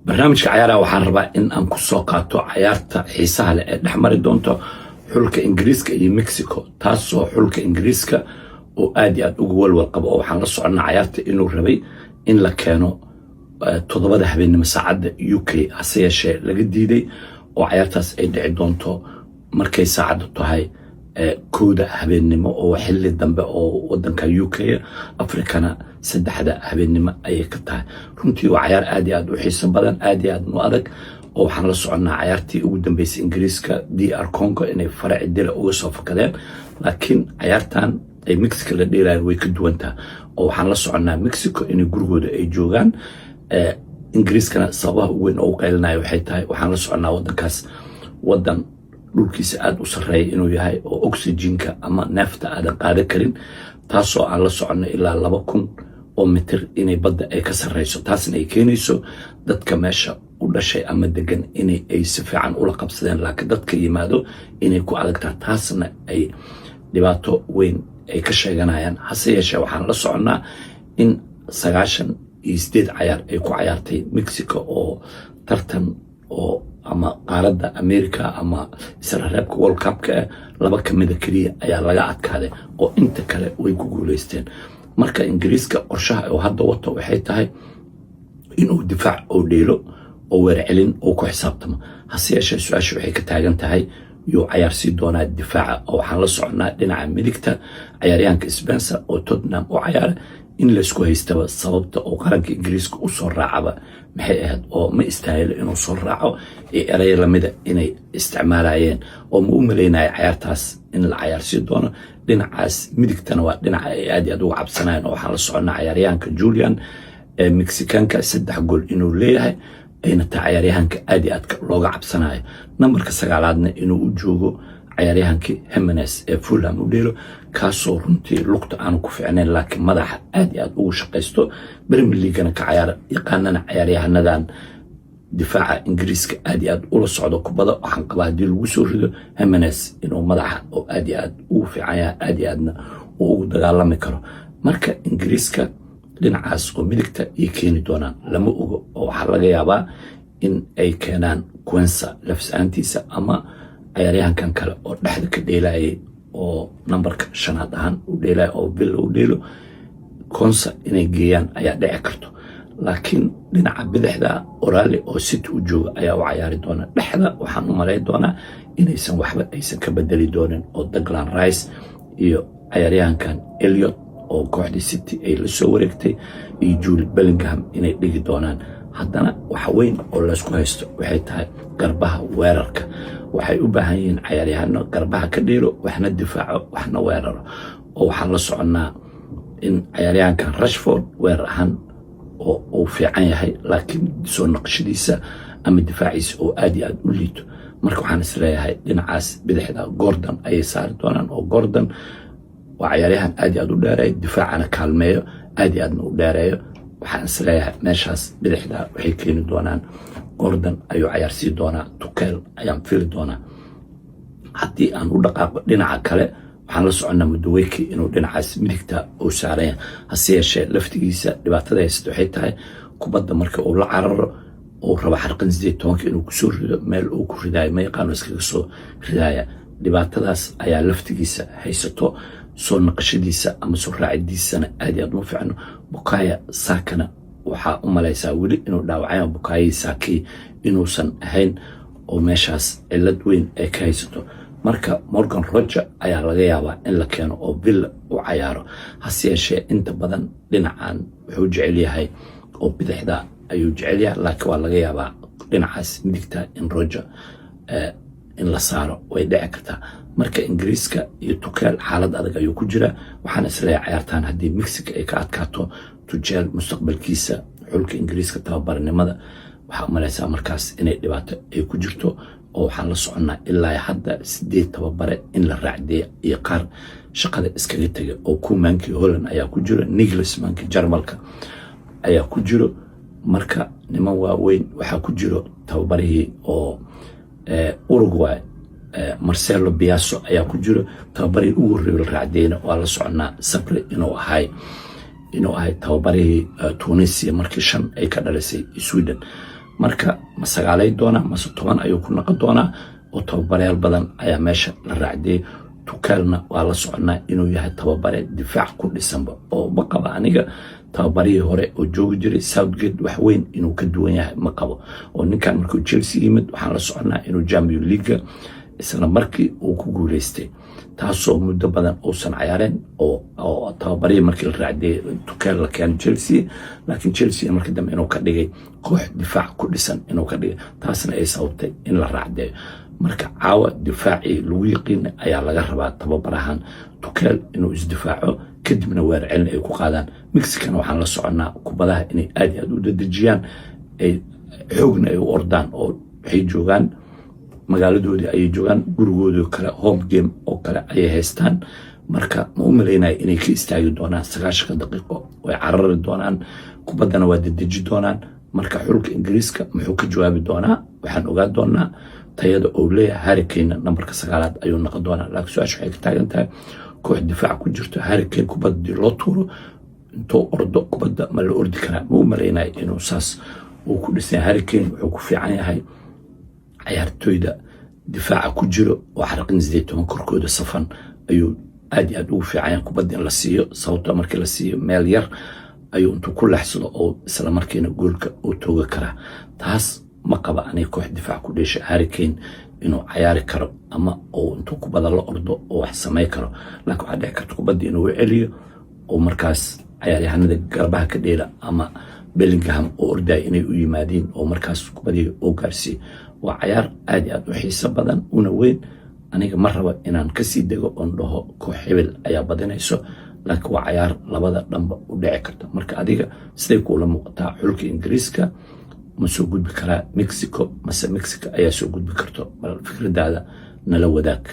Barnaamijka cayaaraha waxaan rabaa in aan ku soo qaato cayaarta xiisaha leh ee dhex mari doonto xulka Ingiriiska iyo Mexico, taasoo xulka Ingiriiska oo aad iyo aad uga walwal qabo, oo waxaan la soconnaa cayaarta inuu rabay in la keeno 7da habeenimo saacadda UK, hase yeeshee laga diiday oo cayaartaas ay dhici doonto markay saacaddu tahay 1da habeennimo, oo xilli dambe oo wadanka UK, Afrikana 3da habeennimo ayay ka tahay. Runtii waa cayaar aad iyo aad u xiiso badan, aad iyo aad u adag, oo waxaan la soconnaa cayaartii ugu dambeysay Ingiriiska DR Congo inay faraci dila uga soo fakadeen, laakiin cayaartan ay Mexico la dheelayaan way ka duwantaha, oo waxaan la soconnaa Mexico inay gurigooda ay joogaan. Ingiriiskana sababaha ugu weyn oo u qaylinaya waxay tahay, waxaan la soconnaa wadankaas wadan dhulkiisa aada u sarreeya inuu yahay, oo oxygenka ama neefta aadan qaadan karin, taasoo aan la soconno ilaa 2000 oo mitir inay badda ay ka sarreyso, taasna ay keenayso dadka meesha u dhashay ama degan inay ay si fiican ula qabsadeen, laakiin dadka yimaado inay ku adagtaa, taasna ay dhibaato weyn ay ka sheeganayaan. Hase yeeshee waxaan la soconnaa in 98 cayaar ay ku cayaartay Mexico oo tartan oo ama qaaradda America ama israreebka World Cupka ah, laba kamida keliya ayaa laga adkaaday oo inta kale way ku guuleysteen. Marka Ingiriiska qorshaha oo hadda wato waxay tahay inuu difaac oo dheelo oo weercelin oo ku xisaabtamo. Hase yeeshee su-aasha waxay ka taagan tahay, yuu cayaarsii doonaa difaaca? Oo waxaan la soconnaa dhinaca midigta cayaaryahanka Spencer oo Tottenham u cayaara in laysku haystaba sababta oo qaranka Ingiriiska u soo raacaba maxay ahayd, oo ma istaahilo inuu soo raaco iyo erayo lamida inay isticmaalayeen, oo ma u malaynaya cayaartaas in la cayaarsii doono. Dhinacaas midigtana waa dhinaca ay aad iyo aad uga cabsanayeen, oo waxaan la soconnaa cayaaryahanka Julian ee Mexicanka 3 gool inuu leeyahay, ayna tahay cayaaryahanka aad iyo aadka looga cabsanayo. Nambarka sagaalaadna inuu u joogo cayaaryahankii Jimenez ee Fulham u dheelo, kaasoo runtii lugta aanu ku ficnayn, laakiin madaxa aad iyo aad ugu shaqaysto, Premier Leaguena ka cayaara, yaqaanana cayaaryahanadan difaaca Ingiriiska aad iyo aad ula socdo kubada. Waxaan qabaa haddii lagu soo rido Jimenez inuu madaxa oo aad iyo aad ugu fiican yahay, aad iyo aadna uu ugu dagaalami karo. Marka Ingiriiska dhinacaas oo midigta ay keeni doonaan lama ogo, oo waxaa laga yaabaa in ay keenaan Quensa lafs-aantiisa ama cayaaryahankan kale oo dhexda ka dheelayay oo nambarka shanaad ahaan u dheelaya oo Villa u dheelo, Konsa inay geeyaan ayaa dhici karto. Laakiin dhinaca bidixda O'Reilly oo City u jooga ayaa u cayaari doona. Dhexda waxaan u malay doonaa inaysan waxba aysan ka bedeli doonin, oo Declan Rice iyo cayaaryahankan Elliot oo kooxdii City ay la soo wareegtay iyo Jude Bellingham inay dhigi doonaan. Haddana waxa weyn oo laysku haysto waxay tahay garbaha weerarka. Waxay u baahan yihiin cayaaryahano garbaha ka dheelo, waxna difaaco, waxna weeraro, oo waxaan la soconnaa in cayaaryahankan Rashford weerar ahaan oo uu fiican yahay, laakiin soo naqshadiisa ama difaaciisa oo aad iyo aad u liito. Marka waxaan isleeyahay dhinacaas bidixda Gordon ayay saari doonaan, oo Gordon waa cayaaryahan aad iyo aad u dheereeyo, difaacana kaalmeeyo, aad iyo aadna u dheereeyo. Waxaan isleeyahay meeshaas bidixda waxay keeni doonaan Gordon ayuu cayaarsii doonaa Tuchel ayaan fili doonaa. Haddii aan u dhaqaaqo dhinaca kale, waxaan la soconnaa Madueke inuu dhinacaas midigta uu saaranya. Hase yeeshee laftigiisa dhibaatada haysta waxay tahay kubadda marka uu la cararo uu rabo xarqan 18ka inuu kusoo rido, meel uu ku ridaayo ma yaqaano, iskaga soo ridaaya. Dhibaatadaas ayaa laftigiisa haysato, soo naqashadiisa ama soo raacidiisana aad iyo aad uma fiicno. Bukayo Sakana waxaa u malaysaa weli inuu dhaawacay, Bukayo Saki inuusan ahayn, oo meeshaas cillad weyn ay ka haysato. Marka Morgan Rogers ayaa laga yaabaa in la keeno oo Villa u cayaaro. Hase yeeshee inta badan dhinacan wuxuu jecel yahay oo bidixda ayuu jecel yahay, laakiin waa laga yaabaa dhinacaas midigta in Rogers in la saaro, way dhici kartaa. Marka Ingiriiska iyo Tuchel xaalad adag ayuu ku jiraa. Waxaan isleeyahay cayaartaan haddii Mexico ay ka adkaato, Tuchel mustaqbalkiisa xulka Ingiriiska tababarnimada waxaa u malaysaa markaas inay dhibaato ay ku jirto, oo waxaan la soconnaa ilaa hadda sideed tababare in la raacdeeya iyo qaar shaqada iskaga tegay, oo Koemankii Holland ayaa ku jiro, Nagelsmannkii Jarmalka ayaa ku jiro. Marka niman waaweyn waxaa ku jiro, tababarihii oo Uruguay Marcelo Bielsa ayaa ku jiro. Tababarihii ugu horreeyay la raacdeyna waa la soconnaa Sabre inuu ahay tababarihii Tunisia markii 5 ay ka dhalisay Sweden. Marka Marka ma sagaalay doonaa mase 10 ayuu ku noqon doonaa? Oo tababarayaal badan ayaa meesha la raacdiyey. Tuchelna waa la soconaa inuu yahay tababare difaac ku dhisanba, oo ma qaba aniga tababarihii hore oo joogi jiray Southgate wax weyn inuu ka duwan yahay, ma qabo. Oo ninkan markuu Chelsea yimid, waxaan la soconaa inuu Champion League-ga isla markii uu ku guuleystay, taasoo muddo badan uusan cayaareen oo tababarihii markii la raacdiyey Tuchel la keenay Chelsea. Laakiin Chelsea markii dambe inuu ka dhigay koox difaac ku dhisan inuu ka dhigay, taasna ay sababtay in la raacdeeyo. Marka caawa difaacii lagu yiqiina ayaa laga rabaa tababarahan Tuchel inuu isdifaaco, kadibna weer celin ay ku qaadaan. Mexicana waxaan la soconnaa kubadaha inay aad iyo aad u dedejiyaan, ay xoogna ay u ordaan, oo waxay joogaan magaaladoodii ayay joogaan, gurigoodii kale, home game oo kale ayay haystaan. Marka ma u malaynaya inay ka istaagi doonaan 90-ka daqiiqo. Way carari doonaan, kubaddana waa dedeji doonaan. Marka xulka Ingiriiska muxuu ka jawaabi doonaa? Waxaan ogaan doonaa tayada uu leeyahay. Harry Kane nambarka 9aad ayuu noqon doonaa, laakiin su-aasha waxay ka taagan tahay: koox difaac ku jirto, Harry Kane kubaddii loo tuuro, intuu ordo kubadda ma la ordi karaa? Ma u malaynaya inuu saas uu ku dhisan yahay. Harry Kane wuxuu ku fiican yahay cayaartoyda difaaca ku jiro oo xarqin 18 korkooda safan ayuu aad iyo aad ugu fiican yahay kubadda in la siiyo, sababtoo markii la siiyo meel yar ayuu intuu ku leexsado oo isla markiina goolka uu tooga karaa. Taas ma qaba aniga koox difaac ku dheesha Harry Kane inuu cayaari karo ama uu intuu kubada la ordo oo wax samay karo. Laakiin waxaa dhici karta kubadda inuu u celiyo oo markaas cayaaryahanada garbaha ka dheela ama Bellingham oo ordaya inay u yimaadiin oo markaas kubadii oo gaarsiiyo. Waa cayaar aad iyo aad u xiiso badan una weyn. Aniga ma rabo inaan kasii dego oon dhaho koox hebel ayaa badinayso, laakiin waa cayaar labada dhanba u dhici karta. Marka adiga siday kuula muuqataa? Xulka Ingiriiska ma soo gudbi karaa Mexico, mase Mexico ayaa soo gudbi karto? Bal fikradaada nala wadaag.